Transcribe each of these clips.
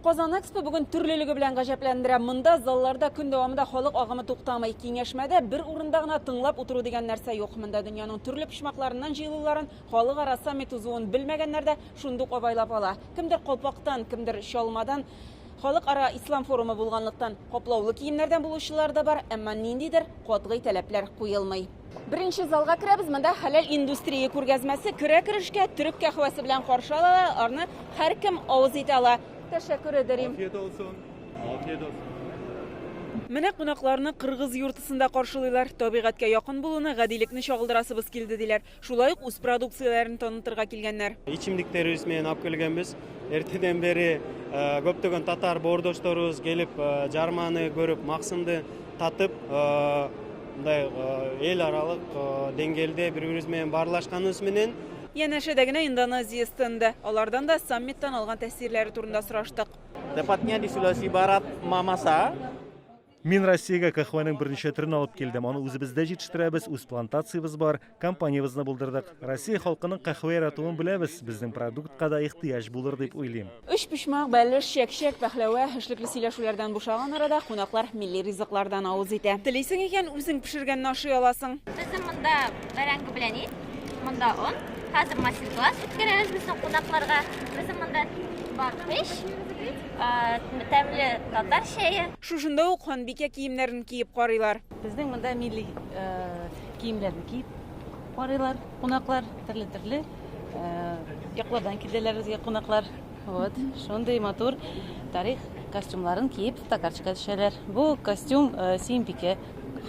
Казан Экспо бүген төрлелеге белән гаҗәпләндерә. Монда залларда көн дәвамында халык агымы туктамый. Киңәшмәдә бер урында гына тыңлап утыру дигән нәрсә юк. Монда дөньяның төрле почмакларыннан җыелуларын, халыкара саммит узуын белмәгәннәр дә шундук абайлап ала. Кемдер колпактан, кемдер чалмадан. Халыкара ислам форумы булганлыктан, каплаулы киемнәрдән булучылар да бар, әмма ниндидер катгый таләпләр куелмый. Беренче залга керәбез, монда хәләл индустрия күргәзмәсе. Керә-керешкә төрек кәһвәсе белән каршы алалар, аны һәркем авыз итә ала. Тәшәккүр ederim. Афият olsun. Афият olsun. Менә кунакларны кыргыз юртасында каршылыйлар. Табигатькә якын булуны, гадилекне чагылдырасыбыз килде, диләр. Шулай ук үз продукцияләрен танытырга килгәннәр. Ичимдиктерибиз менен алып келгенбиз. Эртеден бери көптөгөн татар боордошторубуз келип, жарманы көрүп, максымды татып, мындай эл аралык деңгээлде бири бирибиз менен баарлашканыбыз менен. Янәшәдә генә Индонезия стенды. Алардан да саммиттан алган тәэсирләре турында сораштык. Tepatnya di Sulawesi Barat, Mamasa. Мин Россиягә каһвәнең берничә төрен алып килдем. Аны үзебездә җитештерәбез, үз плантациябез бар, компаниябезне булдырдык. Россия халкының каһвә яратуын беләбез, безнең продуктка да ихтыяҗ булыр дип уйлыйм. Өчпочмак, бәлеш, чәк-чәк, пәхләвә, эшлекле сөйләшүләрдән бушаган арада кунаклар милли ризыклардан авыз итә. Телисең икән, үзең пешергәнне ашый аласың. Безнең монда бәрәңге белән ит, монда он. Хәзер мастер-класс үткәрәбез безнең кунакларга. Безнең монда бар пеш, тәмле татар чәе. Шушында ук ханбикә киемнәрен киеп карыйлар. Безнең монда милли киемнәрне киеп карыйлар кунаклар, төрле-төрле яклардан килделәр безгә кунаклар. Вот, шундый матур тарих костюмларын киеп фотокарточка төшәләр. Бу костюм Сөембикә,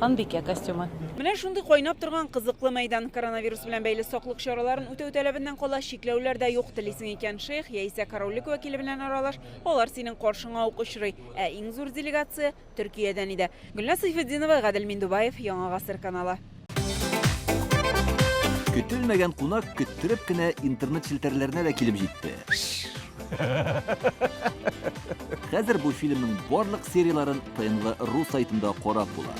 ханбикә костюмы. Менә шундый кайнап торган кызыклы мәйдан. Коронавирус белән бәйле саклык чараларын үтәү таләбеннән кала чикләүләр дә юк. Телисең икән, шейх яисә корольлек вәкиле белән аралаш, алар синең каршыңа ук очрый. Ә иң зур делегация Төркиядән иде. Гөлназ Сәйфетдинова, Гадел Миндубаев, Яңа Гасыр каналы. Көтелмәгән кунак көттереп кенә интернет челтәрләренә дә килеп җитте. Хәзер бу фильмның барлык серияләрен ТНВ.ру сайтында карап була.